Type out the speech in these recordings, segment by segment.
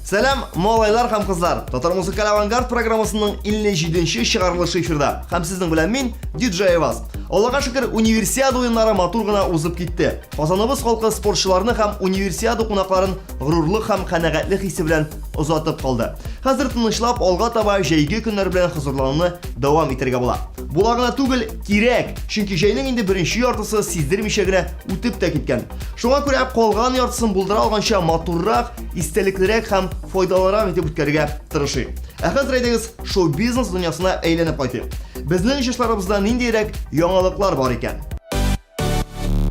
Сәлам, малайлар һәм кызлар! Татар музыкаль авангард программасының 57нче чыгарылышы эфирда. Һәм сезнең белән мин, диджей Айваз. Аллага шөкер, универсиада уеннары матур гына узып китте. Казаныбыз халкы спортчыларны һәм универсиада кунакларын горурлык һәм канәгатьлек хисе белән озатып калды. Хәзер тынычлап алга таба җәйге көннәр белән хозурлануны дәвам итәргә була. Була гына түгел, кирәк, чөнки җәйнең инде беренче яртысы сиздермичә генә үтеп тә киткән. Шуңа күрә калган яртысын булдыра алганча матуррак, истәлеклерәк һәм файдалырак итеп үткәрергә тырышыйк. Ә хәзер әйдәгез шоу-бизнес дөньясына әйләнеп кайтыйк. Безнең җышларыбызда ниндиерәк яңалыклар бар икән?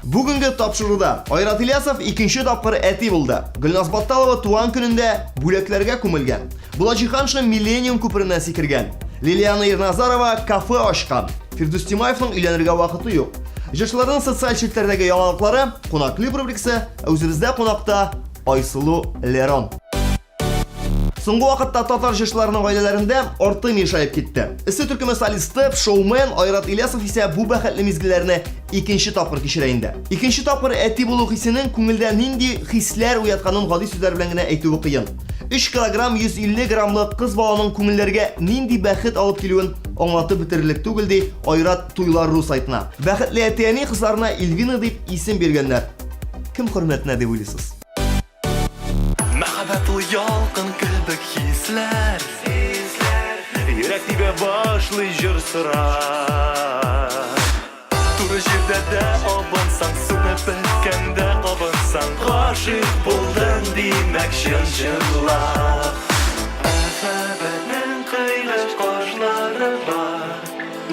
Бүгенге тапшыруда Айрат Ильясов икенче тапкыр әти булды. Гөлназ Батталова туган көнендә бүләкләргә күмелгән. Булат Җиһаншин Миллениум күпереннән сикергән. Лилиана Ирназарова кафе ачкан. Фирдүс Тимаевның өйләнергә вакыты юк. Җырчыларның социаль челтәрдәге яңалыклары, Кунак клип рубрикасы, ә үзебездә кунакта Айсылу Лерон. Соңгы вакытта татар җырчыларының гаиләләрендә артым ешаеп китте. Эссе төркеме солисты, шоумен Айрат Ильясов исә бу бәхетле мизгелләрне икенче тапкыр кичерә инде. Икенче тапкыр әти булу хисенең күңелдә нинди хисләр уятканын гади сүзләр белән генә әйтүе кыен. 3 килограмм 150 граммлы кыз баланың күңелләргә нинди бәхет алып килүен аңлатып бетерерлек түгел, ди Айрат Туйлар.ру сайтына. Бәхетле әти-әни кызларына Эльвина дип исем биргәннәр. Кем хөрмәтенә дип уйлыйсыз? Мәхәббәт ул ялкын кебек хисләр. Йөрәк тибә башлый җыр сорап. Туры җирдә дә абынсаң, сүнеп беткәндә кабынсаң, гашыйк булдың, димәк, чын-чынлап. Мәхәббәтнең кыйгач кашлары бар.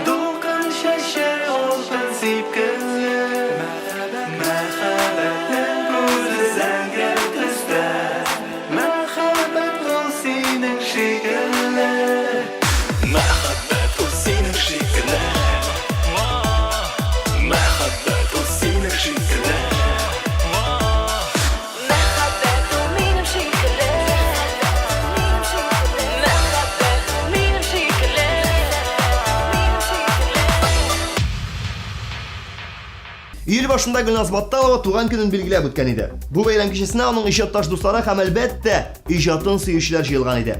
Дулкын чәчәр алтын сипкелле. Мәхәббәтнең күзе зәңгәр төстә. Мәхәббәт ул синең шикелле. Мәхәббәт ул синең шикелле. Мәхәббәт ул синең шикелле. Мәхәббәт ул минем шикелле. Мәхәббәт ул минем шикелле. Июль башында Гөлназ Батталова туган көнен билгеләп үткән иде. Бу бәйрәм кичәсенә аның иҗатташ дуслары һәм әлбәттә, иҗатын сөючеләр җыелган иде.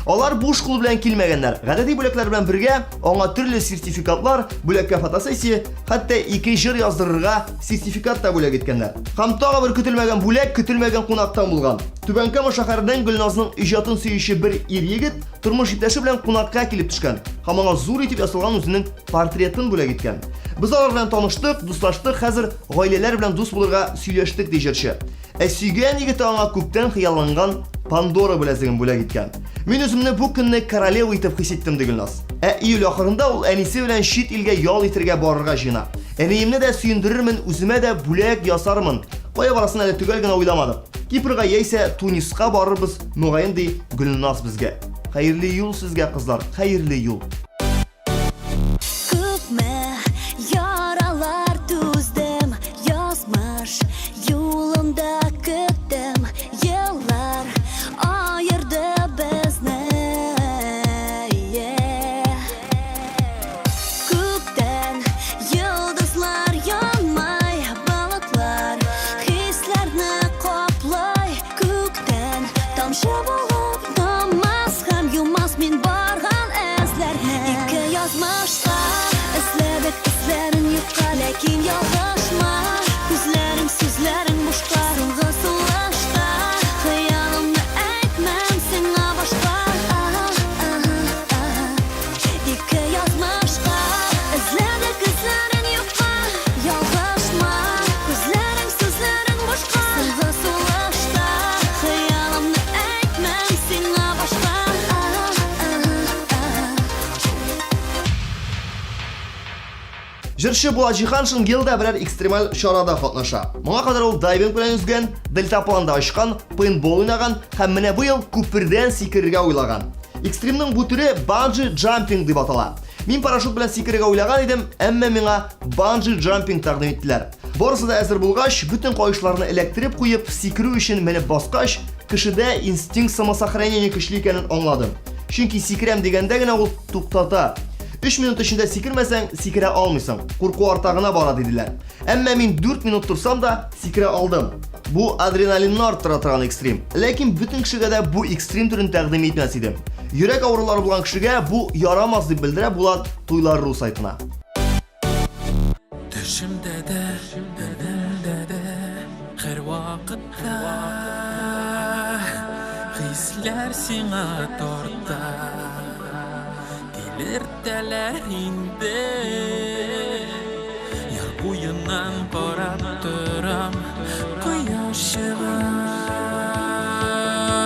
Алар буш кул белән килмәгәннәр. Гадәти бүләкләр белән бергә аңа төрле сертификатлар, бүләккә фотосессия, хәтта ике җыр яздырырга сертификат та бүләк иткәннәр. Һәм тагы бер көтелмәгән бүләк көтелмәгән кунактан булган. Түбән Кама шәһәреннән Гөлназның иҗатын сөюче бер ир-егет тормыш иптәше белән кунакка килеп төшкән һәм аңа зур итеп ясалган үзенең портретын бүләк иткән. Без алар белән таныштык, дуслаштык, хәзер гаиләләр белән дус булырга сөйләштек, ди җырчы. Ә сөйгән егете аңа күптән хыялланган Пандора беләзеген бүләк иткән. Мин үземне бу көнне королева итеп хис иттем, ди Гөлназ. Ә июль ахырында ул әнисе белән чит илгә ял итергә барырга җыена. Әниемне дә сөендерермен, үземә дә бүләк ясармын. Кая барасын әле төгәл генә уйламадык. Кипрга яисә Туниска барырбыз, мөгаен, ди Гөлназ безгә. Хәерле юл сезгә, кызлар, хәерле юл. Күпме яралар түздем, язмыш юлында көттем, еллар аерды безне. Күктән йолдызлар янмай, болытлар хисләрне каплай. Күктән тамчы булып таммас һәм юмас мин барган эзләрне. Ике язмышка эзләдек эзләрен юкка, ләкин ялгышма, күзләрең, сүзләрең бушка. Соңгы сулышта хыялымны әйтмәм сиңа башка. Ике язмышка эзләдек эзләрен юкка, ялгышма, күзләрең, сүзләрең бушка. Соңгы сулышта хыялымны әйтмәм сиңа башка. Җырчы Булат Җиһаншин ел да берәр экстремаль чарада катнаша. Моңа кадәр ул дайвинг белән йөзгән, дельтапланда очкан, пейнтбол уйнаган һәм менә быел күпердән сикерергә уйлаган. Экстримның бу төре банджи джампинг дип атала. Мин парашют белән сикерергә уйлаган идем, әмма миңа банджи джампинг тәкъдим иттеләр. Барысы да әзер булгач, бөтен каешларны эләктереп куеп, сикерү өчен менеп баскач, кешедә инстинкт самосохранения көчле икәнен аңладым. Чөнки сикерәм дигәндә генә ул туктата. 3 минут эчендә сикермәсәң, сикерә алмыйсың. Курку арта гына бара, диделәр. Әмма мин 4 минут торсам да, сикерә алдым. Бу адреналинны арттыра торган экстрим. Ләкин бөтен кешегә дә бу экстрим төрен тәкъдим итмәс идем. Йөрәк авырулары булган кешегә бу ярамас дип белдерә Булат Туйлар.ру сайтына. Төшемдә дә, өнемдә дә, һәрвакытта Хисләр сиңа тарта, тилертәләр инде. Яр буеннан карап торам, кояш чыга.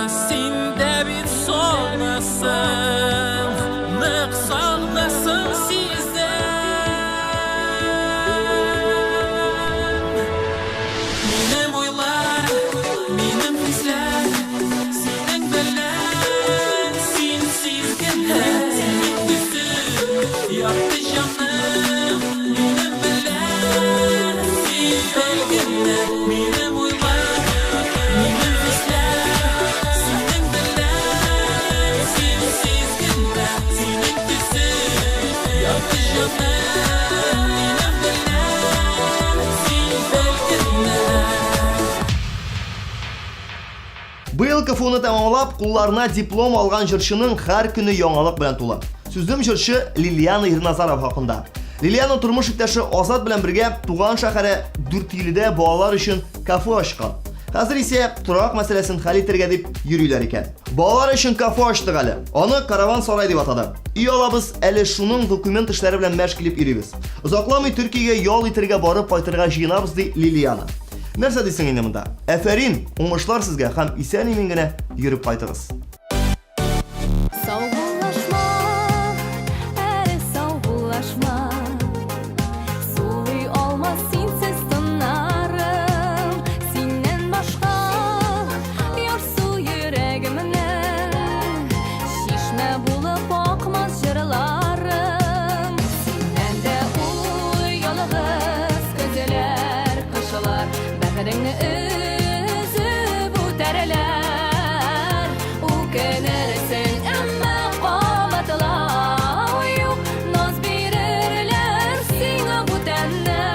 Син дә бит сагынасың, нык сагынасың, сизәм. Минем уйлар, минем хисләр, синең белән син сизгәндә, синең төсең, якты җаным, минем белән син белгәндә, минем уйлар, минем хисләр, синең белән син сизгәндә, синең төсең, якты җаным, минем белән син белгәндә. Быел КФУны тәмамлап, кулларына диплом алган җырчының һәр көне яңалык белән тулы. Сүзем җырчы Лилиана Ирназарова хакында. Лилиана тормыш иптәше Азат белән бергә туган шәһәре Дүртөйледә балалар өчен кафе ачкан. Хәзер исә торак мәсьәләсен хәл итәргә дип йөриләр икән. Балалар өчен кафе ачтык әле. Аны Караван сарай дип атадык. Өй алабыз, әле шуның документ эшләре белән мәш килеп йөрибез. Озакламый Төркиягә ял итәргә барып кайтырга җыенабыз, ди Лилиана. Нәрсә дисең инде монда? Әфәрин, уңышлар сезгә һәм исән-имин генә йөреп кайтыгыз. Саубуллашма, әле саубуллашма. Сулый алмас синсез тыннарым. Синнән башка ярсу йөрәгемнең. Чишмә булып акмас җырларым. Синнән дә уй ялгыз көзләр, кышлар. Бәгыреңне өзеп үтәрләр. Үкенерсең, әмма кабатлау юк. Наз бирерләр сиңа бүтәннәр.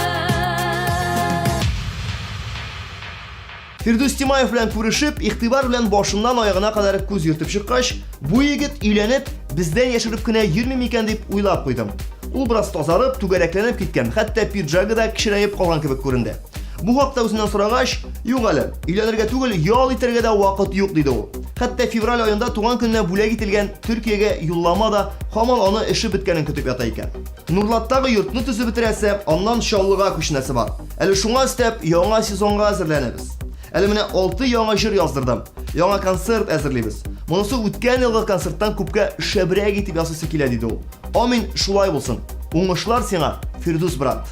Фирдүс Тимаев белән күрешеп, игътибар белән башыннан аягына кадәр күз йөртеп чыккач, бу егет өйләнеп, бездән яшереп кенә йөрми микән дип уйлап куйдым. Ул бераз тазарып, түгәрәкләнеп киткән, хәтта пиджагы да кечерәеп калган кебек күренде. Бу хакта үзеннән сорагач, юк әле, өйләнергә түгел, ял итәргә дә вакыт юк, диде ул. Хәтта февраль аенда туган көненә бүләк ителгән Төркиягә юллама да һаман аны эше беткәнен көтеп ята икән. Нурлаттагы йортны төзеп бетерәсе, аннан Чаллыга күченәсе бар. Әле шуңа өстәп, яңа сезонга әзерләнәбез. Әле менә 6 яңа җыр яздырдым. Яңа концерт әзерлибез. Монысы үткән елгы концерттан күпкә шәбрәк итеп ясыйсы килә, диде ул. Амин, шулай булсын. Уңышлар сиңа, Фирдүс брат.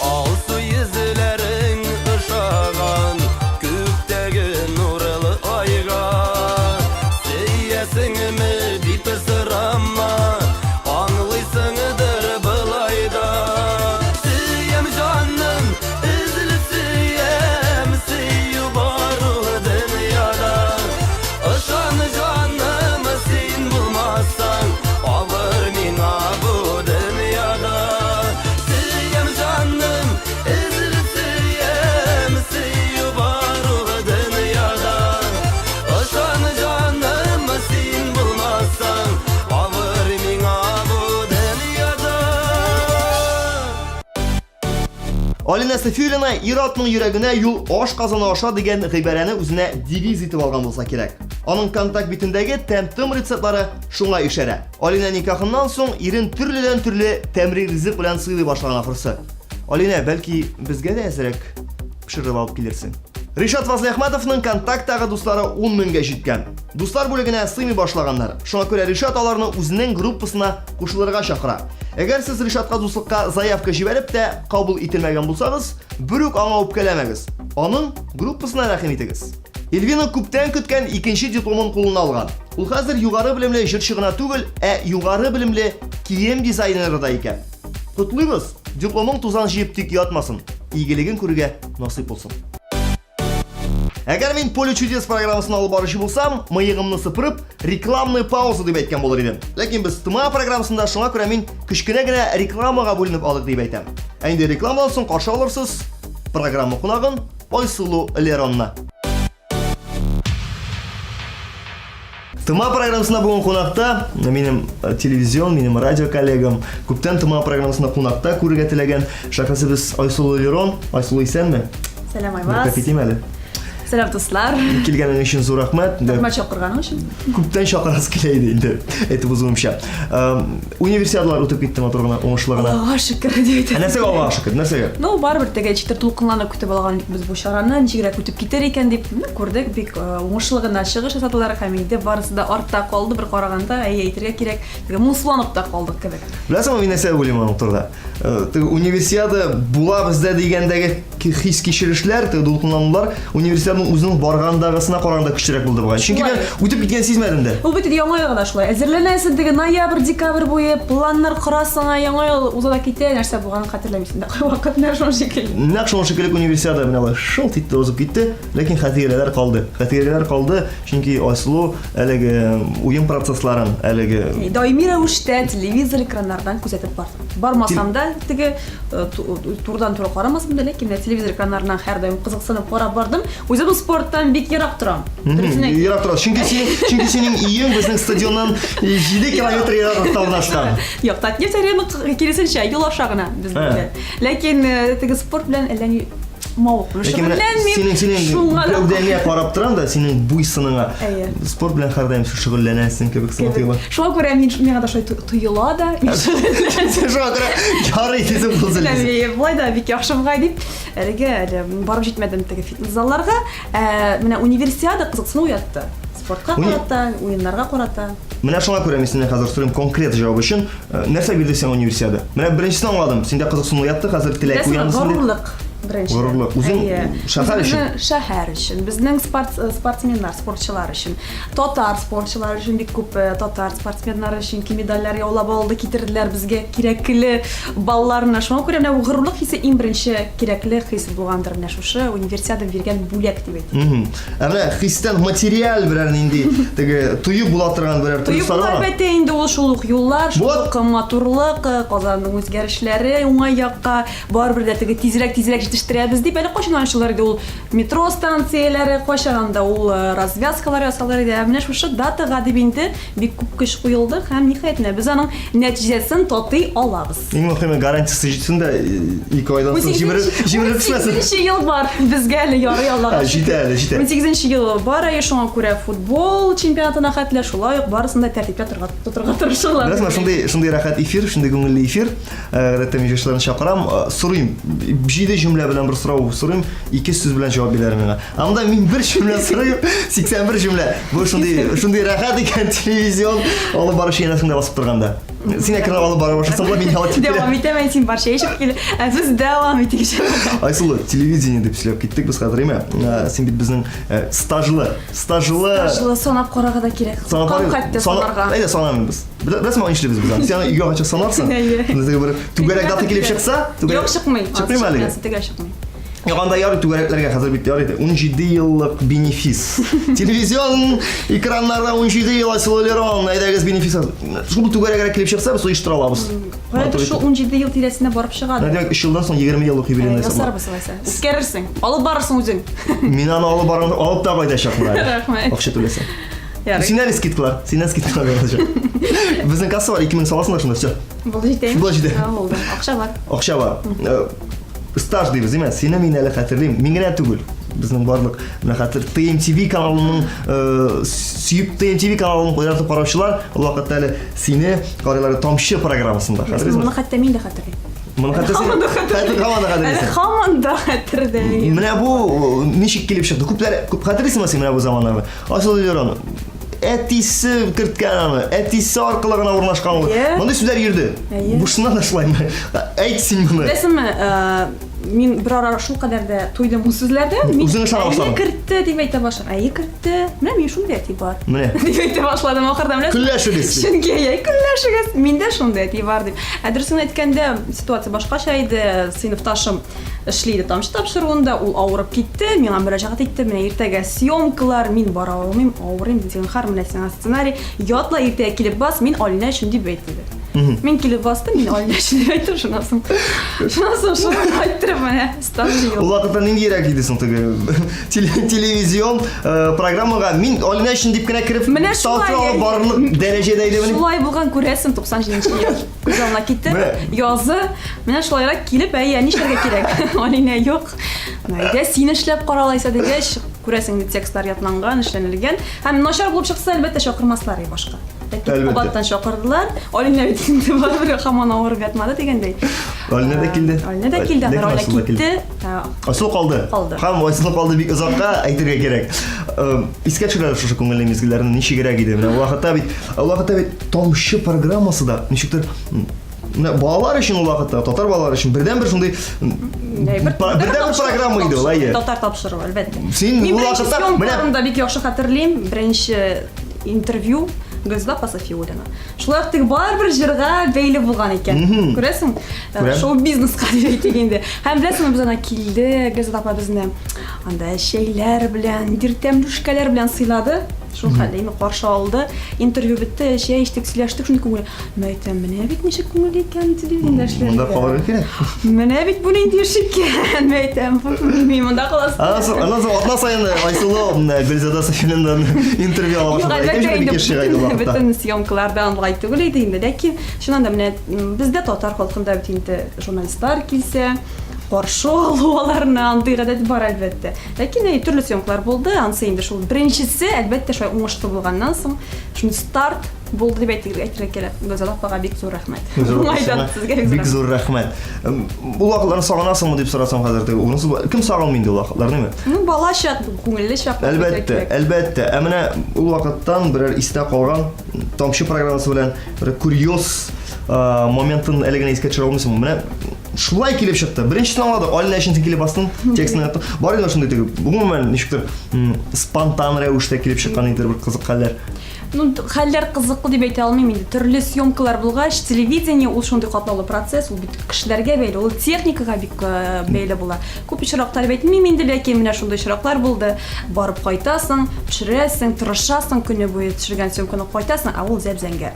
Алсу йөзләрең ошаган Күктәге нурлы айга Сөясеңме дип сорама Аңлыйсыңдыр болай да Сөям җаным, өзелеп сөям Сөю бар ул дөньяда Ышан җаным, син булмасаң Авыр миңа бу дөньяда Сөям җаным, өзелеп сөям Сөю бар ул дөньяда Ышан җаным, син булмасаң Авыр миңа бу дөньяда Алинә Сафиуллина ир-атның йөрәгенә юл аш казаны аша дигән гыйбарәне үзенә девиз итеп алган булса кирәк. Аның контакт битендәге тәм-том рецептлары шуңа ишарә. Алинә никахыннан соң ирен төрледән-төрле тәмле ризык белән сыйлый башлаган ахрысы. Алинә, бәлки безгә дә әзрәк пешереп алып килерсең? Ришат Фазлыәхмәтовның контакттагы дуслары 10 меңгә җиткән. Дуслар бүлегенә сыймый башлаганнар. Шуңа күрә Ришат аларны үзенең группасына кушылырга чакыра. Әгәр сез Ришатка дуслыкка заявка җибәреп тә кабул ителмәгән булсагыз, берүк аңа үпкәләмәгез. Аның группасына рәхим итегез. Эльвина күптән көткән икенче дипломын кулына алган. Ул хәзер югары белемле җырчы гына түгел, ә югары белемле кием дизайнеры да икән. Котлыйбыз! Дипломың тузан җыеп тик ятмасын. Игелеген күрергә насыйп булсын. Әгәр мин Поле чудес программасын алып баручы булсам, мыегымны сыпырып, рекламная пауза дип әйткән булыр идем. Ләкин без ТМА программасында, шуңа күрә мин кечкенә генә рекламага бүленеп алыйк дип әйтәм. Ә инде рекламадан соң каршы алырсыз программа кунагын. Айсылу Леронны. Тыма программасында бүген кунакта минем э, телевизион, минем радио коллегам, күптән Тыма программасында кунакта күрергә теләгән шәхесебез Айсылу Лерон. Айсылу исәнме? Сәлам, Айваз. Бер китим әле. Сәлам, дуслар. Килгәнең өчен зур рәхмәт. Рәхмәт чакырганың өчен. Күптән чакырасы килә иде инде, әйтеп узуымча. Универсиадалар үтеп китте матур гына, уңышлы гына. Аллага шөкер дип әйтәм. Ә нәрсәгә Аллага шөкер? Нәрсәгә? Ну, барыбер теге ничектер дулкынланып көтеп алган идек без бу чараны, ничегрәк үтеп китәр икән дип. Ну, күрдек, бик э, уңышлы гына чыгыш ясадылар һәм инде барысы да артта калды бер караганда, әйе, әйтергә кирәк, теге моңсуланып та калдык кебек. Беләсеңме, мин нәрсә уйлыйм аның турында? Э, теге универсиада була бездә дигәндәге хис-кичерешләр, теге дулкынланулар универсиаданың үзенең баргандагысына караганда көчлерәк булды бугай. Чөнки мин үтеп киткәнен сизмәдем дә. Ул бит яңа елга да шулай. Әзерләнәсең теге ноябрь, декабрь буе планнар корасың, яңа ел уза да китә, нәрсә булганын хәтерләмисең дә. Кайвакыт нәкъ шуның шикелле. Нәкъ шуның шикелле универсиада менә алай шылт итте узып китте, ләкин хатирәләр калды. Хатирәләр калды, чөнки Айсылу әлеге уен процессларын, әлеге даими рәвештә телевизор экраннардан күзәтеп бардым. Бармасам да теге Э, турыдан-туры карамасам да, ләкин менә телевизор экраннарыннан һәрдаим кызыксынып карап бардым. Үзем спорттан бик ерак торам. Ерак торасың. Чөнки синең, чөнки синең өең безнең стадионнан 7 километр ераклыкта урнашкан. Юк, Татнефть арена киресенчә, юл аша гына безнең. Ләкин э, теге спорт белән әллә ни мавыкмыйм, шөгыльләнмим. Синең синең гәүдәңә карап торам да, синең буй сыныңа. Спорт белән һәрдаим шөгыльләнәсең кебек сиңа тоела. Шуңа күрә мин миңа да шулай тоела да. Шуңа күрә ярый дисең булсын. Болай да бик яхшы бугай дип, әлегә әле барып җитмәдем теге фитнес залларга. Ә, менә универсиада кызыксыну уятты. Спортка карата, уеннарга карата. Менә шуңа күрә мин синнән хәзер сорыйм конкрет җавап өчен. Э, нәрсә бирде сиңа универсиада? Менә беренчесен аңладым. Синдә кызыксыну уятты, хәзер теләк уянды синде. Горурлык беренче. Горурлык. Үзең шәһәр өчен. Шәһәр өчен. Безнең спорт, э, спортсменнар, спортчылар өчен. Татар спортчылары өчен бик күп э, татар спортсменнары чөнки медальләр яулап алды, китерделәр безгә кирәкле балларны. Шуңа күрә менә бу горурлык хисе иң беренче кирәкле хис булгандыр менә шушы универсиада биргән бүләк дип әйтик. Ә менә хистән материаль берәр нинди теге тоеп була торган берәр Тоеп була әлбәттә инде ул шул ук юллар, шул ук матурлык, э, Казанның үзгәрешләре уңай якка, барыбер дә теге тизрәк тизрәк җитештерәбез дип әле кайчан ачылыр иде ул метро станцияләре, кайчан анда ул э, развязкалар ясалыр иде. Ә менә шушы датага дип инде бик күп көч куелды һәм ниһаять менә без аның нәтиҗәсен татый алабыз. Иң мөһиме гарантиясе җитсен дә ике айдан соң җимереп җимереп төшмәсен. 18 ел бар безгә әле ярый Аллага. Җитә әле, җитә. 18 ел бар әле шуңа күрә футбол чемпионатына хәтле шулай ук барысын да тәртиптә торга тотырга тырышалар. Беләсеңме, шундый шундый рәхәт эфир, шундый күңелле эфир. Э, гадәттә мин җырчыларны чакырам, э, сорыйм. Җиде җөмлә белән бер сорау сорыйм, ике сүз белән җавап бирәләр миңа. Анда мин бер җөмлә сорыйм, 81 җөмлә. Бу шундый шундый рәхәт икән телевизион алып баручы янәшәңдә басып торганда. Син әкренләп алып бара башласаң була, мин алып китәм. Дәвам итәм, син бар чәй эчеп кил. Ә без дәвам итик. Айсылу, телевидение дип сөйләп киттек без хәзер, әйме? Ә, син бит безнең ә, стажлы, стажлы. Стажлы санап карарга да кирәк. Санап Кам хәтта санарга. Әйдә санамыйбыз. Беләсеңме, нишлибез без аны? Син аны өйгә кайтып санарсың. Әйе. Безгә бер түгәрәк дата килеп чыкса, түгәрәк. Юк, чыкмый. Чыкмыймы әлегә? Төгәл чыкмый. Юк, анда ярый түгәрәкләргә хәзер бит ярый. 17 еллык бенефис. Телевизион экраннарда 17 ел Айсылу Лерон, әйдәгез бенефис. Шул түгәрәгрәк килеп чыкса, без оештыра алабыз. Каядыр шул 17 ел тирәсенә барып чыга. Димәк, 3 елдан соң 20 еллык юбилейный Ясарбыз алайса. Үткәрерсең. Алып барырсың үзең. Мин аны алып барам, алып та кайтачакмын әле. Рәхмәт. Акча түләсәң. Синнән скидкалар, синнән скидкалар булачак. Безнең касса бар, 2000 саласың да шунда, все. Булды җитә. Булды җитә. Булды. Акча бар. Акча бар. Э, стаж дибез, димә, сине мин әле хәтерлим. Мин генә түгел. Безнең барлык менә хәтер TMTV каналының э, сөеп TMTV каналын яратып караучылар ул вакытта әле сине карыйлар Тамчы программасында. Хәтерлисеңме? Моны хәтта мин дә хәтерлим. Моны хәтерлисең? Һаман да хәтерлим. Һаман да хәтерлисең. Әле һаман да хәтердә. Менә бу э, ничек килеп чыкты? Күпләр күп хәтерлисеңме син менә бу заманнарны? Асыл Лерон әтисе керткән аны, әтисе аркылы гына урнашкан ул. Мондый сүзләр йөрде. Бу чыннан да шулаймы? Әйт син моны. Беләсеңме, э, мин бер ара шул кадәр дә туйдым бу сүзләрдән. Мин Үзең ышана башладың. Кертте дип әйтә башладым. Әйе, кертте. Менә мин шундый әти бар. Менә. Дип әйтә башладым ахырда беләсеңме? Көнләшегез. Чөнки әйе, көнләшегез. Миндә шундый әти бар дип. Ә дөресен әйткәндә, ситуация башкача иде. Сыйныфташым Эшли иде тамчы тапшыруында, ул авырып китте, миңа мөрәҗәгать итте, менә иртәгә съемкалар, мин бара алмыйм, авырыйм, зинһар, менә сиңа сценарий, ятла, иртәгә килеп бас, мин Алинә өчен дип әйт, диде. Мин килеп бастым, мин Алинә өчен дип әйттем, шуннан соң. Шуннан соң шуны айттырып менә стаж ел. Ул вакытта ниндирәк иде соң теге телевизион э, программага мин Алинә өчен дип кенә кереп Менә шулай, тапшыра алып барырлык дәрәҗәдә иде мени? Шулай булган күрәсең, 97 ел. Күз алдына китте. Язы менә шулайрак килеп, әйе, нишләргә кирәк? Алинә юк. Әйдә, син эшләп кара алайса дигәч, күрәсең, текстлар ятланган, эшләнелгән. Һәм начар булып чыкса, әлбәттә, чакырмаслар и башка. Ләкин кабаттан чакырдылар. Алинә бит инде барыбер һаман авырып ятмады дигәндәй. Алинә дә килде. Алинә дә килде, аннары Алинә китте. Айсылу калды. Калды. Һәм Айсылу калды бик озакка, әйтергә кирәк. Искә төшерәләр шушы күңелле мизгелләрне, ничегрәк иде. Менә ул вакытта бит, ул вакытта бит Тамчы программасы да ничектер менә балалар өчен ул вакытта, татар балалары өчен бердәнбер шундый бердәнбер программа иде ул, әйе. Татар тапшыруы, әлбәттә. Син ул вакытта менә бик яхшы хәтерлим, беренче интервью Гөлзада апа Сафиуллина. Шулай ук теге барыбер җырга бәйле булган икән. Күрәсең, э, шоу-бизнеска дип әйтик инде. Һәм беләсеңме, без ана килде, Гөлзада апа безне анда чәйләр белән, тәмлүшкәләр белән сыйлады. Шул хәлдә инде каршы алды. Интервью бетте, чәй эчтек, сөйләштек, шундый күңел. Мин әйтәм, менә бит ничек күңелле икән телевидениедә эшләргә. Монда калырга кирәк. Менә бит бу нинди эш икән, мин әйтәм, мин монда каласым. Аннан соң, аннан соң атна саен Айсылу Гөлзада Сафиннан интервью ала башлады. Әлбәттә инде бөтен съемкаларда алай түгел иде инде, ләкин чыннан да менә бездә татар халкында бит инде журналистлар килсә, каршы алу аларны андый гадәт бар әлбәттә. Ләкин әй, төрле съемкалар булды, ансы инде шул беренчесе, әлбәттә, шулай уңышлы булганнан соң, шундый старт булды дип әйтергә әйтергә кирәк. Гүзәл апага бик зур рәхмәт. Уңайдан сезгә бик зур Бик зур рәхмәт. Ул вакытларны сагынасыңмы дип сорасам хәзер теге урынсыз. Кем сагынмый инде ул вакытларны, әйме? Ну, бала чак, күңелле чак. Әлбәттә, әлбәттә. Ә менә ул вакыттан берәр истә калган Тамчы программасы белән бер курьез моментын әле генә искә төшерә алмыйсыңмы? Менә шулай килеп чыкты. Беренчесен аңладык. Алина өчен син килеп бастың, текстны яттың. Бар иде шундый теге, гомумән, ничектер, спонтан рәвештә килеп чыккан ниндидер бер кызык хәлләр. Ну, хәлләр кызыклы дип әйтә алмыйм инде. Төрле съемкалар булгач, телевидение ул шундый катлаулы процесс, ул бит кешеләргә бәйле, ул техникага бик э, бәйле була. Күп очраклар дип әйтмим инде, ләкин менә шундый очраклар булды. Барып кайтасың, төшерәсең, тырышасың көне буе төшергән съемканы кайтасың, ә ул зәп-зәңгәр.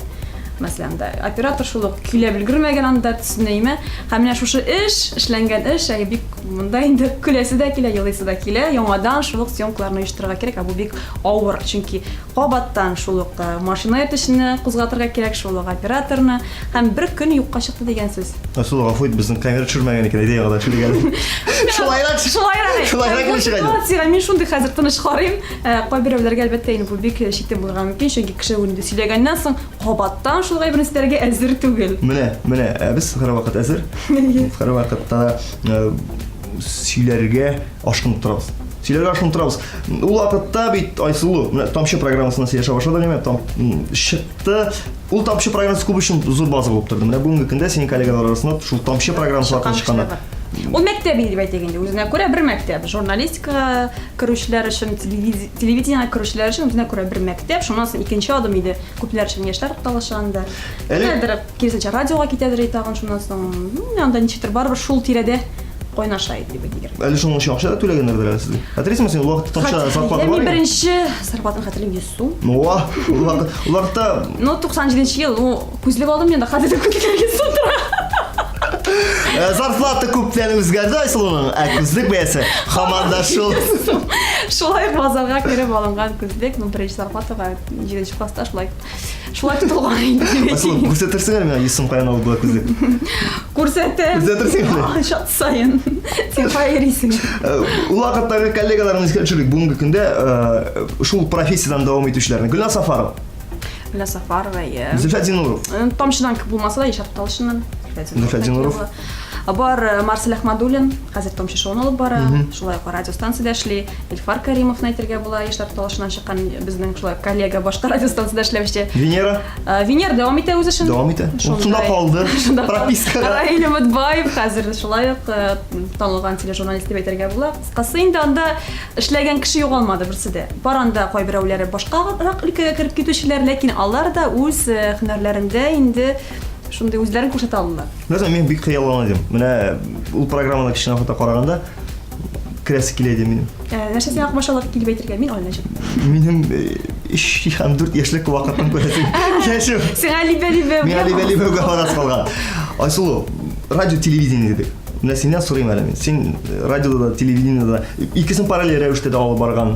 Мәсәлән, да, оператор шул ук көйләп өлгермәгән анда төсенәйме. Һәм менә шушы эш, эшләнгән эш, әй бик монда инде көләсе дә килә, елыйсы да килә. Яңадан шул ук съемкаларны оештырырга кирәк, ә бу бик авыр, чөнки кабаттан шул ук э, машина йөртүчене кузгатырга кирәк, шул ук операторны. Һәм бер көн юкка чыкты дигән сүз. Айсылу, гафу ит, безнең камера төшермәгән икән, әйдә яңадан төшерик әле. Шулайрак, шулайрак. Шулайрак килеп чыга. Ситуациягә мин шундый хәзер тыныч карыйм. Э, кайберәүләргә, әлбәттә, инде бу бик читен булырга мөмкин, чөнки кеше инде сөйләгәннән соң кабаттан шул әйберне сөйләргә әзер түгел. Менә, менә, ә без һәрвакыт әзер. Һәрвакытта э, сөйләргә ашкынып торабыз. Сөйләргә ашкынып торабыз. Ул вакытта бит Айсылу, менә Тамчы программасына сөйләшә башладык, әмма там чыкты. Ул Тамчы программасы күп өчен зур база булып торды. Менә бүгенге көндә синең коллегалар арасында шул Тамчы программасы аркылы чыкканнар. Ул мәктәп инде дип әйтик инде. Үзенә күрә бер мәктәп. Журналистикага керүчеләр өчен, телевидениегә керүчеләр өчен үзенә күрә бер мәктәп. Шуннан соң икенче адым иде. Күпләр өчен яшьләр тукталышы анда. Әле киресенчә радиога китәдер тагын шуннан соң. Анда ничектер барыбер шул тирәдә кайнаша иде дип әйтик. Әле шуның өчен акча да түләгәннәрдер әле сезгә. Хәтерлисеңме син, ул вакытта тамча зарплата бар иде? Мин беренче зарплатаны хәтерлим 100 сум. Ну, ул вакытта Ну, 97 ел, ну, күзлек алдым мин дә, хәзер дә күзлек 100 сум тора. Э, зарплата күптән үзгәрде Айсылуның, ә күзлек бәясе һаман да шул. Шулай ук базарга кереп алынган күзлек, ну, беренче зарплатага 7 класста шулай шулай тотылган инде. Айсылу, күрсәтерсең әле миңа 100 сум каян алып була күзлек? Күрсәтәм. Күрсәтерсең әле. Чат саен. Син кая йөрисең? Э, ул вакыттагы коллегаларны искә төшерик. Бүгенге көндә э, шул профессиядән дәвам итүчеләрне. Гөлназ Сафарова. Гөлназ Сафарова, иә. Зөлфәт Зинуров. Э, Тамчыдан булмаса да, Ишат Талшиннан. Зөлфәт Зинуров. Бар э, Марсель Әхмәдуллин, хәзер Тамчы шоуын алып бара, шулай ук радиостанциядә эшли. Илфар Каримовны әйтергә була, Яшьләр тукталышыннан чыккан безнең шулай коллега, башка радиостанциядә эшләүче. Венера? Э, Венера дәвам итә үз эшен. Дәвам итә. Шунда калды. Пропискага. Раиль Өметбаев хәзер шулай ук танылган тележурналист дип әйтергә була. Кыскасы инде анда Эшләгән кеше югалмады берсе дә. Бар анда кайберәүләре башкарак өлкәгә кереп китүчеләр, ләкин алар да үз э, һөнәрләрендә инде шундый үзләрен күрсәтә алдылар. Беләсең, мин бик хыяллана идем. Менә ул программаны кечкенә вакытта караганда керәсе килә иде минем. Ә, нәрсә сиңа комачаулап килеп әйтергә? Мин Алина Минем э, 3 һәм 4 яшьлек вакытын күрәсең. Яшем. Сиңа либә-либә. Миңа либә-либәгә барасы калган. Айсылу, радио телевидение дидек. Менә синнән сорыйм әле мин. Син радиода да, телевидениедә да икесен параллель рәвештә дә алып барган.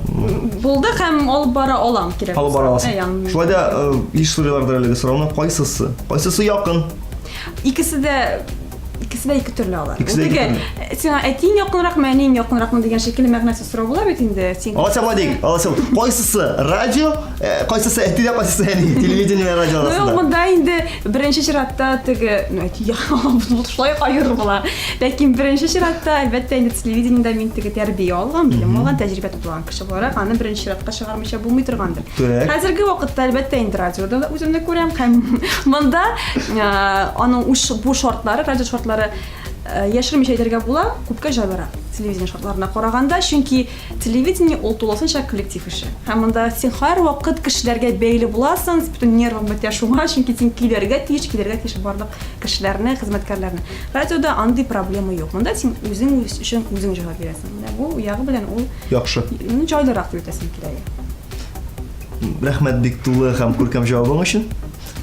Булды һәм алып бара алам кирәк. Алып бара аласың. Шулай да еш сорыйлардыр әлеге сорауны, кайсысы? Кайсысы якын? Икесе дә икесе дә ике төрле алар. Икесе дә ике төрле. Сиңа әтиң якынракмы, әниең якынракмы дигән шикелле мәгънәсез сорау була бит инде. Син Алайса болай диик, алайса кайсысы радио, кайсысы әти дә кайсысы әни, телевидение белән радио Ну, арасында. монда инде беренче чиратта теге, ну, әти шулай ук аеру була. Ләкин беренче чиратта, әлбәттә, инде телевидениедә мин теге тәрбия алган, белем алган, тәҗрибә туплаган кеше буларак, аны беренче чиратка чыгармыйча булмый торгандыр. Так. Хәзерге вакытта, әлбәттә, инде радиода да үземне күрәм һәм монда аның уш, бу шартлары, радио шартлары яшермичә әйтергә була, күпкә җайлырак телевидение шартларына караганда, чөнки телевидение ул тулысынча коллектив эше. Һәм монда син һәрвакыт кешеләргә бәйле буласың, бөтен нервың бетә шуңа, чөнки син көйләргә тиеш, көйләргә тиеш барлык кешеләрне, хезмәткәрләрне. Радиода андый проблема юк. Монда син үзең өчен үзең җавап бирәсең. Менә бу ягы белән ул Яхшы. җайлырак дип әйтәсем килә. Рәхмәт бик тулы һәм күркәм җавабың өчен.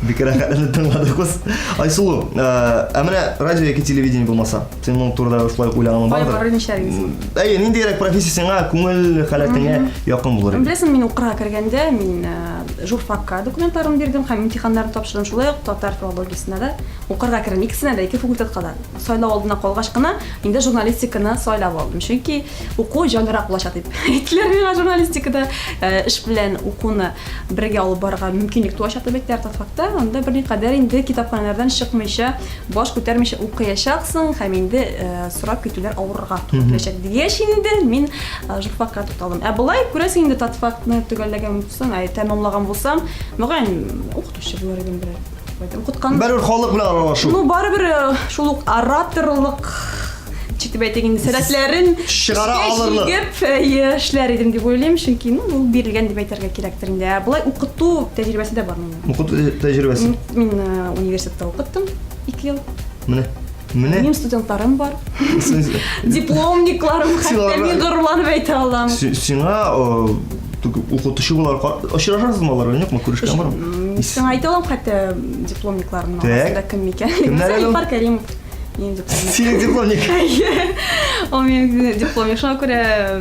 Бик рәхәтләнеп тыңладык без. Айсылу, ә менә радио яки телевидение булмаса, син моның турында шулай ук уйлаганың Кая бардыр? барыр нишләр идең? Әйе, ниндирәк профессия сиңа күңел халәтеңә якын булыр иде? Беләсең, мин укырга кергәндә, мин журфакка документларымны бирдем һәм имтиханнарны тапшырдым. Шулай ук татар филологиясенә дә укырга кердем. Икесенә дә, ике факультетка да. Сайлау алдына калгач кына инде журналистиканы сайлап алдым. Чөнки уку җайлырак булачак дип әйттеләр миңа журналистикада. Эш белән укуны бергә алып барырга мөмкинлек туачак дип әйттеләр татфакта. Анда берникадәр инде китапханәләрдән чыкмыйча, баш күтәрмичә укыячаксың һәм инде сорап китүләр авырга туры киләчәк дигәч инде мин журфакка тукталдым. Ә болай күрәсең инде татфакны төгәлләгән булсам, әй, тәмамлаган булсам, мөгаен укытучы булыр идем берәр. Укыткан. Барыбер халык белән аралашу. Ну, барыбер шул ук ораторлык ничек дип әйтик инде сәләтләрен чыгара алырлык. Җигеп, эшләр идем дип уйлыйм, чөнки ну, ул бирелгән дип әйтергә кирәктер инде. Ә болай укыту тәҗрибәсе дә бар минем. Укыту тәҗрибәсе. Мин университетта укыттым 2 ел. Менә. Менә. Минем студентларым бар. Дипломникларым, хәтта мин горурланып әйтә алам. Сиңа укытучы буларак очрашасызмы алар белән, юкмы, күрешкән бармы? Сиңа әйтә алам хәтта дипломникларымның арасында кем икән. Кемнәр әле? Илфар Кәримов. Минем дипломник. Синең дипломник. Ул минем дипломник. Шуңа күрә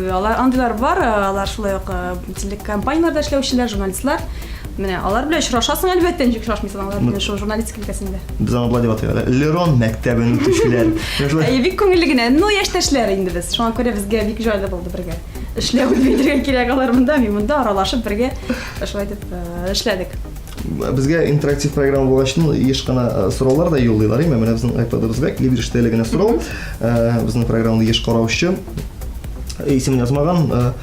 алар андыйлар бар, алар шулай ук телекомпанияләрдә эшләүчеләр, журналистлар. Менә алар белән очрашасың әлбәттә, ничек очрашмыйсың алар белән шул журналистика өлкәсендә. Без аны болай дип атыйк әле. Лерон мәктәбен үтүчеләр. Әйе, бик күңелле генә. Ну, яшьтәшләр инде без. Шуңа күрә безгә бик җайлы булды бергә. Эшләү дип әйтергә кирәк, алар монда, мин монда аралашып бергә шулай итеп эшләдек. Безгә интерактив программа булгач, еш кына сораулар да юллыйлар, әйме? Менә безнең iPad-ыбызга килеп иреште әле генә сорау. Безнең программаны еш караучы исемен язмаган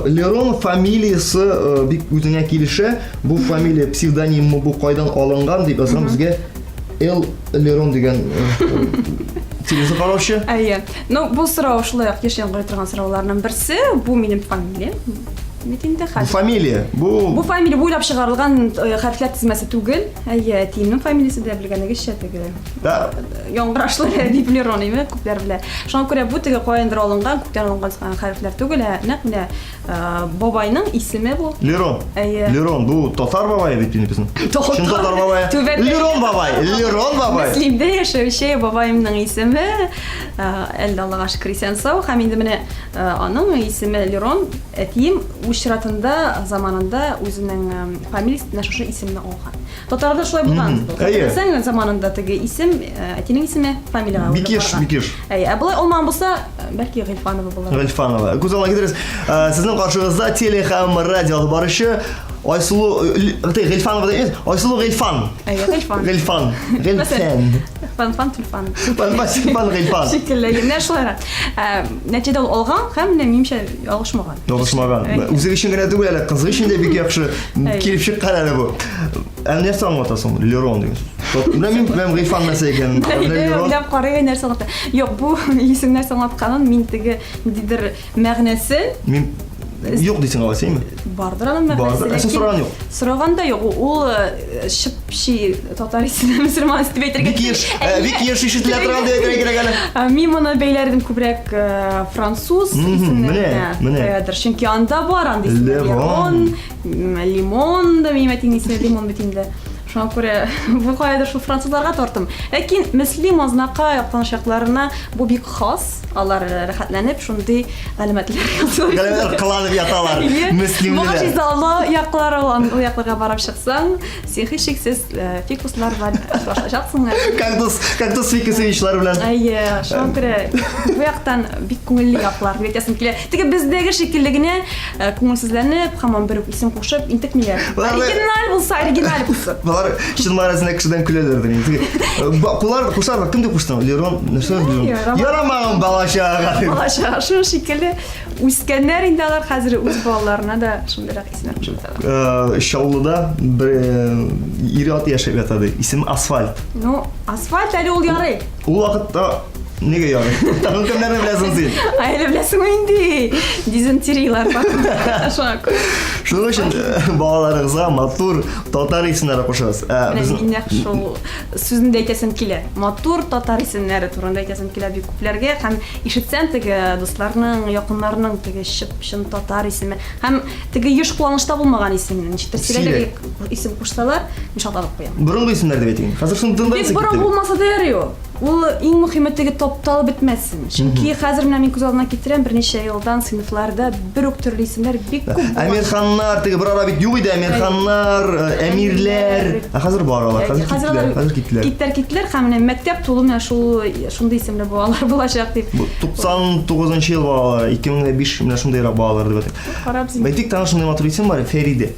Лерон фамилиясе бик үзеңә килешә. Бу фамилия псевдониммы, бу кайдан алынган дип язган безгә Эл Лерон дигән телевизор караучы. Әйе. Ну, бу сорау шулай ук еш яңгырый торган сорауларның берсе. Бу минем фамилия. Бит инде хәзер. Бу фамилия. Бу Бу фамилия бу уйлап чыгарылган хәрефләр тезмәсе түгел. Әйе, әтиемнең фамилиясе дә белгәнегезчә теге. Да. Яңгырашлы Әдип Лерон име, күпләр белә. Шуңа күрә бу теге каяндыр алынган, күктән алынган хәрефләр түгел, ә нәкъ менә бабайның исеме бу. Лерон. Әйе. Лерон, бу татар бабае бит инде безнең. Чын татар бабае. Лерон бабай, Лерон бабай. Мөслимдә яшәүче бабаемның исеме, әле Аллага шөкер, исән-сау. Һәм инде менә аның исеме Лерон. Әтием үз чиратында, заманында үзенең фамилиясе менә шушы исемне алган. Татарда шулай булган. Әйе. Сән заманында теге исем, әтинең исеме фамилиягә Бик еш, бик еш. Әйе, ә болай алмаган булса, бәлки Гыйльфанова булыр. Гыйльфанова. Күз алдына китерегез. Сезнең каршыгызда теле һәм радио алып баручы Айсылу Гыйльфанова дигән, Айсылу Гыйльфан. Әйе, Гыйльфан. Гыйльфан. Гыйльфан. Фан-фан тюльпан. Фан-фан тюльпан Гыйльфан. Шикелле, менә шулайрак. Нәтиҗәдә ул алган һәм менә минемчә ялгышмаган. Ялгышмаган. Үзе өчен генә түгел әле, кызы өчен дә бик яхшы килеп чыккан әле бу. Ә нәрсә аңлата соң Лерон дигән сүз? Менә мин беләм Гыйльфан нәрсә икәнен. Лерон. Уйлап карый нәрсә аңлата. Юк, бу исем нәрсә аңлатканын мин теге ниндидер мәгънәсен Мин. Юк дисең алай, синме? Бардыр аның мәгънәсе. Бардыр. Ә син сораган юк. Сораган да юк. Ул чып-чи татар исеме, мөселман исеме дип әйтергә. Бик еш, бик еш ишетелә торган дип әйтергә кирәк әле. Мин моны бәйләр идем күбрәк француз исемнәренә. Менә, менә. Чөнки анда бар андый исемнәр. Лерон, Лимон да минем әтинең исеме Лимон бит инде. Шуңа күрә бу каядыр шул французларга тартым. Ләкин Мөслим, Азнакай, Актаныш якларына бу бик хас. Алар рәхәтләнеп шундый галәмәтләр язалар. Галәмәтләр кыланып яталар. Мөслимлеләр. Могҗизалы яклар ул, ул якларга барып чыксаң, син һичшиксез фикуслар белән очрашачаксың. Кактус, кактус фикусовичлар белән. Әйе, шуңа күрә бу яктан бик күңелле яклар дип әйтәсем килә. Теге бездәге шикелле генә күңелсезләнеп, һаман бер үк исем кушып интекмиләр. Оригиналь булса, оригиналь булсын. Болар чын мәгънәсендә кешедән көләләрдер инде. Кулар кушарлар, кем дип куштың? Лерон, нәрсә Лерон? Ярамаган бала чага. Бала чага шул шикелле үскәннәр инде алар хәзер үз балаларына да шундыйрак исемнәр кушып яталар. Чаллыда бер ир-ат яшәп ята ди. Исеме Асфальт. Ну, асфальт әле ул ярый. Ул вакытта Нигә ярый? Тагын кемнәрне беләсең син? Әле беләсең инде. Дизентерияләр бар. Шуңа күрә. Шуның өчен балаларыгызга матур татар исемнәре кушыгыз. Менә мин нәкъ шул сүзне дә әйтәсем килә. Матур татар исемнәре турында әйтәсем килә бик күпләргә һәм ишетсәм теге дусларның, якыннарның теге чып-чын татар исеме һәм теге еш кулланышта булмаган исемне ничектер сирәгрәк исем кушсалар, мин шатланып куям. Борынгы исемнәр дип әйтик. Хәзер шуның тенденция Бик борынгы булмаса да ярый ул. Ул иң мөхиме теге тапталып бетмәсен. Чөнки хәзер менә мин күз алдына китерәм, берничә елдан сыйныфларда бер үк төрле исемнәр бик күп була. Әмирханнар, теге бер ара бит юк иде, Әмирханнар, Әмирләр. Ә хәзер бар алар, хәзер киттеләр, хәзер киттеләр. Киттеләр, киттеләр һәм менә мәктәп тулы менә шул шундый исемле балалар булачак дип. Бу 99 ел балалары, 2005 менә шундыйрак балалар дип әйтик. Карап зин. Әйтик, тагын шундый матур исем бар, Фәриде.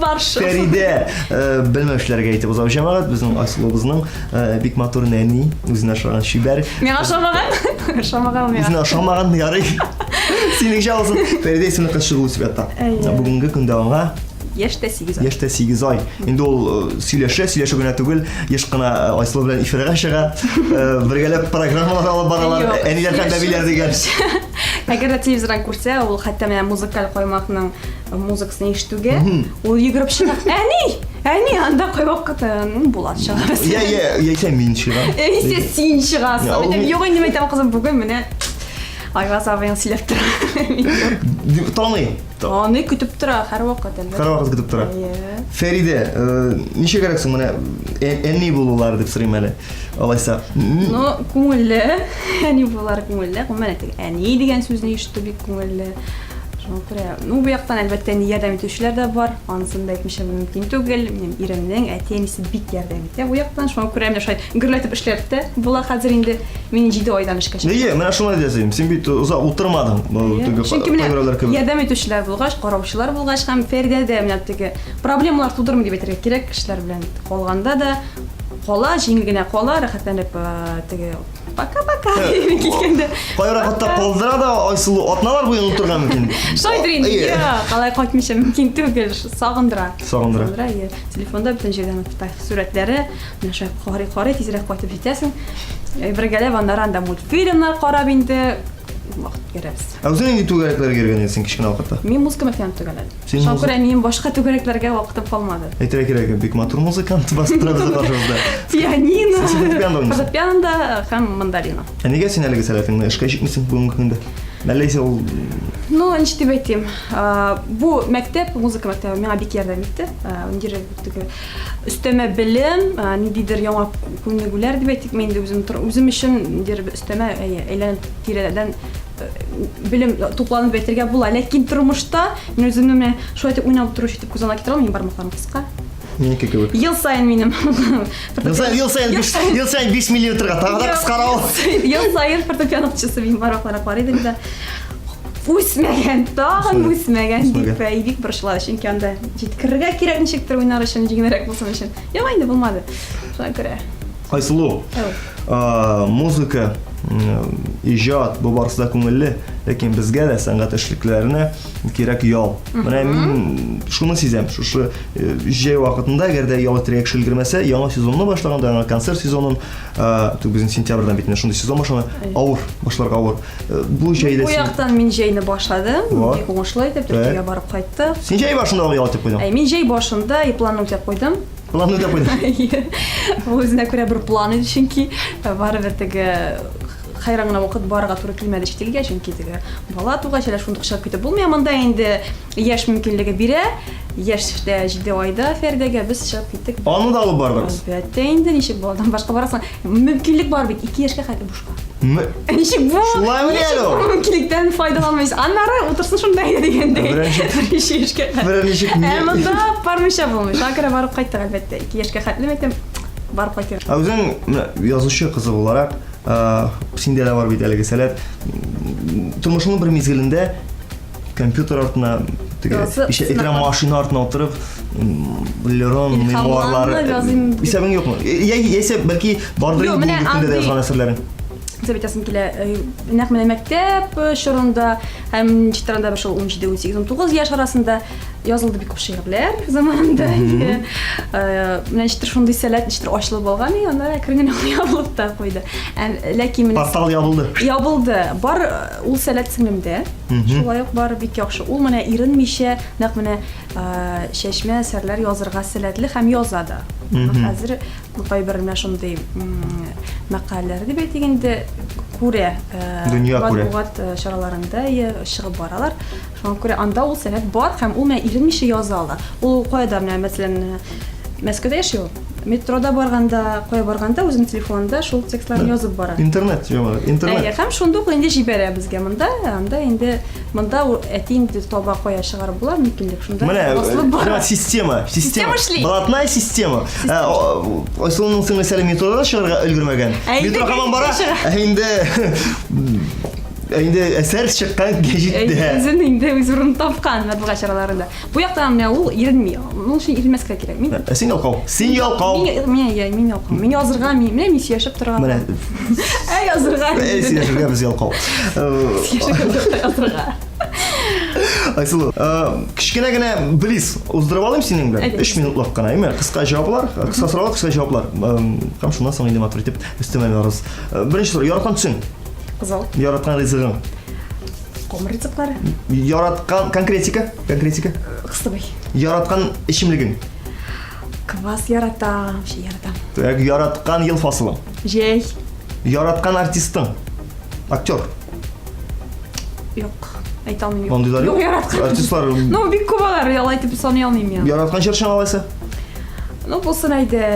Бар шул. Фәриде, белмәүчеләргә әйтеп узам җәмәгать, безнең Айсылуыбызның бик матур нәни, үзенә ошаган чибәр. Миңа ошамаган? Ошамаган миңа. Үзенә ошамаган, ярый. Синеңчә булсын. Фәриде исемле кыз чыгу үсеп ята. Бүгенге көндә аңа Яшь тә 8 ай. Яшь тә 8 ай. Инде ул сөйләшә, сөйләшү генә түгел, еш кына Айсылу белән эфирга чыга, бергәләп программалар алып баралар, әниләр һәм бәбиләр дигән. Әгәр дә телевизордан күрсә, ул хәтта менә музыкаль коймакның музыкасын ишетүгә, ул йөгереп чыга. Әни! Әни, анда кайвакыт Булат чыга. Я, я, яисә мин чыгам. Яисә син чыгасың. Әйтәм, юк инде, әйтәм, кызым, бүген менә Айваз абыең сөйләп тора. Таный. Таный, көтеп тора, һәрвакыт, әлбәттә. Һәрвакыт көтеп тора. Фәридә, ничегрәк соң менә әни булулар дип сорыйм әле. Алайса. Ну, күңелле. Әни булулар күңелле. Гомумән, әни дигән сүзне ишетү бик күңелле. Шуңа күрә, ну, бу яктан, әлбәттә, инде ярдәм итүчеләр дә бар. Анысын да әйтмичә мөмкин түгел. Минем иремнең әти-әнисе бик ярдәм итә бу яктан. Шуңа күрә менә шулай гөрләтеп эшләп тә була хәзер инде. Мин 7 айдан эшкә чыктым. Әйе, менә шуны әйтәсем. Син бит озак утырмадың. Чөнки менә ярдәм итүчеләр булгач, караучылар булгач һәм Фәридә дә менә теге проблемалар тудырмый дип әйтергә кирәк, кешеләр белән калганда да кала, җиңел генә кала, рәхәтләнеп теге Пока-пока дип киткәндә. Кайбер вакытта калдыра да Айсылу атналар буе онытырга мөмкин. Шулайдыр инде. Юк, алай кайтмыйча мөмкин түгел. Сагындыра. Сагындыра. Сагындыра, иә. Телефонда бөтен җирдән сурәтләре, менә шулай карый-карый тизрәк кайтып җитәсең. Бергәләп аннары анда мультфильмнар карап инде вакыт үткәрәбез. Ә үзең нинди түгәрәкләргә йөргән идең син кечкенә вакытта? Мин музыка мәктәбен төгәлләдем. Шуңа күрә минем башка түгәрәкләргә вакытым калмады. Әйтергә кирәк, бик матур музыкант басып тора безнең каршыбызда. Пианино. Син фортепиано уйныйсың? Фортепианода һәм мандолина. Ә нигә син әлеге сәләтеңне эшкә җикмисең бүгенге көндә? Әллә исә ул Ну, ничек дип әйтим, бу мәктәп, музыка мәктәбе миңа бик ярдәм итте. Ниндидер теге өстәмә белем, ниндидер яңа күнегүләр дип әйтик, мин инде үзем үзем өчен ниндидер өстәмә әйләнеп тирәдән белем тупланып әйтергә була. Ләкин тормышта мин үземне менә шулай итеп уйнап торучы итеп күз алдына китерә алмыйм, бармакларым кыска. Минеке кебек. Ел саен минем. Ел саен, ел саен, биш, ел саен 5 миллиметрга тагы да кыскара ул. Ел саен фортепиано укытучысы минем бармакларына карый да үсмәгән, тагын үсмәгән дип бик борчыла, чөнки анда җиткерергә кирәк ничектер уйнар өчен, җиңелрәк булсын өчен. Юк инде булмады. Шуңа күрә. Айсылу, музыка, иҗат, бу барысы да күңелле, ләкин безгә дә сәнгать эшлеклеләренә кирәк ял. Менә мин шуны сизәм, шушы э, җәй вакытында, әгәр дә ял итәргә кеше өлгермәсә, яңа сезонны башлаганда, яңа концерт сезонын, безнең сентябрьдән бит шундый сезон башлана, авыр, башларга авыр. Э, бу җәйдә Бу яктан мин җәйне башладым, бик уңышлы итеп Төркиягә барып кайттык. Син җәй башында ук ял итеп куйдың? Әй, мин җәй башында и планны үтәп куйдым. Планны үтәп куйдың. Ул үзенә күрә бер план иде, чөнки барыбер теге хәйран гына вакыт барырга туры килмәде чит илгә, чөнки теге бала тугач әле шундук чыгып китеп булмый. Монда инде яшь мөмкинлеге бирә. Яшьтә 7 айда Фәрдәгә без чыгып киттек. Аны да алып бардыгыз? Әлбәттә инде, ничек баладан башка барасың? Мөмкинлек бар бит, 2 яшькә хәтле бушка. Ничек бу? Шулаймыни әле ул? Мөмкинлектән файдаланмыйсыз. Аннары утырсын шунда иде дигәндәй. Беренче яшькә. Беренче. Ә монда бармыйча булмый. Шуңа күрә барып кайттык, әлбәттә. 2 яшькә хәтле әйтәм, барып кайтыйк. Ә үзең менә язучы кызы буларак, синдә дә бар бит әлеге сәләт. Тормышыңның бер мизгелендә компьютер артына теге ишә машина артына утырып Лерон мемуарлары исәбең юкмы? Яисә бәлки бардыр инде бүгенге көндә дә язган әсәрләрең. Дип әйтәсем килә, нәкъ менә мәктәп чорында һәм ничектер анда шул 17, 18, 19 яшь арасында язылды бик күп шигырьләр заманында. Менә ничектер шундый сәләт ничектер ачылып алган, и аннары әкрен генә ябылып та куйды. Ләкин менә портал ябылды. Ябылды. Бар ул сәләт сеңлемдә. Шулай ук бар бик яхшы. Ул менә иренмичә, нәкъ менә чәчмә әсәрләр язырга сәләтле һәм яза да. Хәзер кайбер менә шундый мәкаләләр дип әйтик инде, күрә. Дөнья күрә. Матбугат чараларында чыгып баралар. Шуңа күрә анда ул сәләт бар һәм ул менә иренмичә яза ала. Ул кая да менә, мәсәлән, Мәскәүдә яши ул. Метрода барганда, кая барганда үзенең телефонында шул текстларны язып бара. Интернет, җәмәгать, интернет. Әйе, һәм шундук инде җибәрә безгә монда, анда инде монда әти инде таба кая чыгарып була, мөмкинлек шунда. Менә, басылып бара. Система, система. Система эшли. Блатная система. Ә, Айсылуның сеңлесе әле метрода да чыгарга өлгермәгән. Метро һаман бара. Ә инде Ә инде әсәр чыккан гәҗиттә. Үзен инде үз урынын тапкан матбугат чараларында. Бу яктан менә ул иренми. Моның өчен иренмәскә кирәк. Мин Ә син ялкау. Син ялкау. Мин мин я, мин ялкау. Мин язырга, мин менә мин сөйләшеп торам. Менә. Ә язырга. Ә сөйләшергә без ялкау. Сөйләшергә язырга. Айсылу, кечкенә генә близ уздырып алыйм синең белән. 3 минутлык кына, әйме? Кыска җаваплар, кыска сораулар, кыска җаваплар. Һәм шуннан соң инде матур итеп өстәмә барырбыз. Беренче сорау, яраткан төсең? Кызыл. Яраткан ризыгың? Камыр ризыклары. Яраткан конкретика, конкретика. Кыстыбый. Яраткан эчемлегең? Квас яратам, чәй яратам. Так, яраткан ел фасылың? Җәй. Яраткан артистың? Актер? Юк, әйтә алмыйм. Андыйлар юк. Яраткан. Артистлар. Ну, бик күп алар, алай итеп саный алмыйм мин. Яраткан җырчың алайса? Ну, булсын әйдә.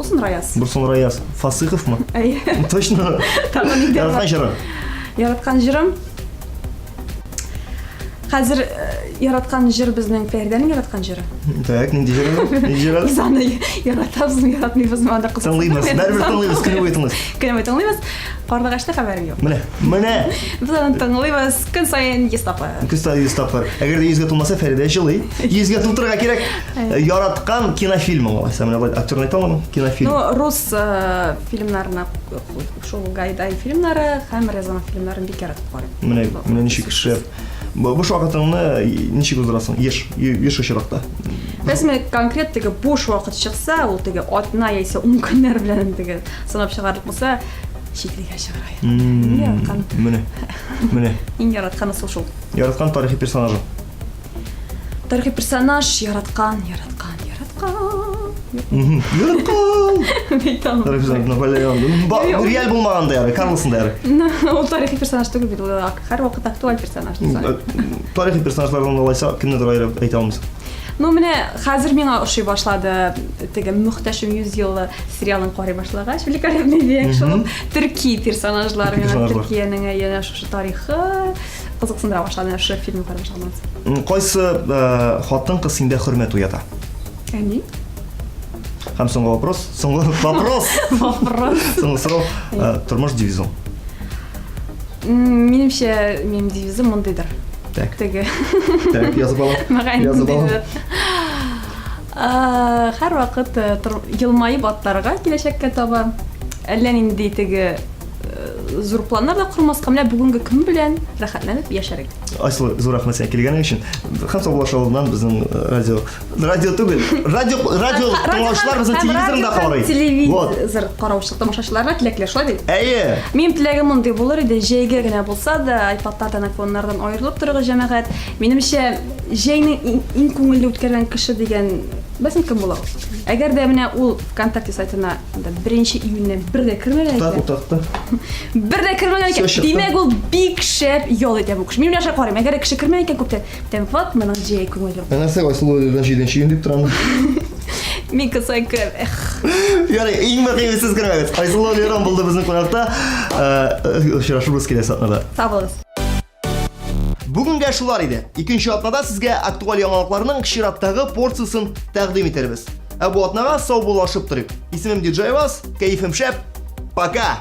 Булсын Раяз. Булсын Раяз. Фасыховмы? Әйе. Точно. Тагын инде. Яраткан җырың? Яраткан җырым. Хәзер э, яраткан җыр безнең Фәридәнең яраткан җыры. Так, нинди җыры? Нинди җыры? Без аны яратабызмы, яратмыйбызмы, анда кызык. Тыңлыйбыз, бәрбер тыңлыйбыз, көне буе тыңлыйбыз. Көне буе тыңлыйбыз. Карлыгачта хәбәрем юк. Менә, менә. Без аны тыңлыйбыз көн саен 100 тапкыр. Көн саен 100 тапкыр. Әгәр дә 100 гә тулмаса, Фәридә җылый. 100 гә тултырырга кирәк. Яраткан кинофильмың алайса, менә болай актерны әйтә алмадым. Кинофильм. Ну, рус э, фильмнарына шул Гайдай фильмнары һәм Рязанов фильмнарын бик яратып карыйм. Менә, менә ничек шеф. Буш вакытыңны ничек уздырасың? Еш, еш очракта. Рәсми конкрет теге буш вакыт чыкса, ул теге атна яисә ун көннәр белән теге санап чыгарлык булса, чит илгә чыгарга Иң яраткан. Менә. Менә. Иң яратканы шул шул. Яраткан тарихи персонажы. Тарихи персонаж яраткан, яраткан, яраткан. Яраткан. Әйтәм. Тарихи персонаж Наполеон. Реаль булмаганда ярый, Карлсон да ярый. Ул тарихи персонаж түгел бит, ул һәрвакыт актуаль персонаж. Тарихи персонажлардан алайса кемнедер аерып әйтә алмыйсың? Ну, менә хәзер миңа ошый башлады теге Мөхтәшем 100 еллы сериалын карый башлагач, Великолепный век, шул төрки персонажлар, миңа Төркиянең янә шушы тарихы кызыксындыра башлады, шушы фильмны карый башлаганнан. Кайсы э, хатын-кыз синдә хөрмәт уята? Әни. Һәм соңгы вопрос, соңгы вопрос. Вопрос. Соңгы сорау, э, тормыш девизың. Минемчә, минем девизым мондыйдыр. Так. Теге. Так, язып алам. Язып алам. Һәрвакыт э, елмаеп атларга киләчәккә таба. Әллә нинди теге э, зур планнар да кормаска, менә бүгенге көн белән рәхәтләнеп яшәргә. Айсылу, зур рәхмәт сиңа килгәнең өчен. Һәм саубуллашу алдыннан безнең э, радио радио түгел, радио радио тыңлаучылар безнең телевизорны да карый. Телевизор караучы тамашачыларга теләкләр шулай бит? Әйе. Минем теләгем мондый булыр иде, җәйгә генә булса да, айпадлардан, айфоннардан аерылып торыгыз, җәмәгать. Минемчә, җәйне иң күңелле үткәргән кеше дигән беләсең кем була ул? Әгәр дә менә ул ВКонтакте сайтына анда 1 июньнән бер дә кермәгән икән. Тукта, тукта. Бер дә кермәгән икән. Димәк, ул бик шәп ял итә бу кеше. Мин менә шулай карыйм. Әгәр кеше кермәгән икән күптән, бүтән вот моның җәй күңелле. Ә нәрсә, Айсылу 7 июнь дип торам. Мин кысай кер. Эх. Ярый, иң мөһиме сез кермәгез. Айсылу Лерон булды безнең кунакта. Э, очрашырбыз киләсе атнада. Сау булыгыз. Бүгенгә шулар иде. Икенче атнада сезгә актуаль яңалыкларның чираттагы порциясын тәкъдим итербез. Ә бу атнага саубуллашып торыйк. Исемем Диджей Вас, кәефем шәп. Пока!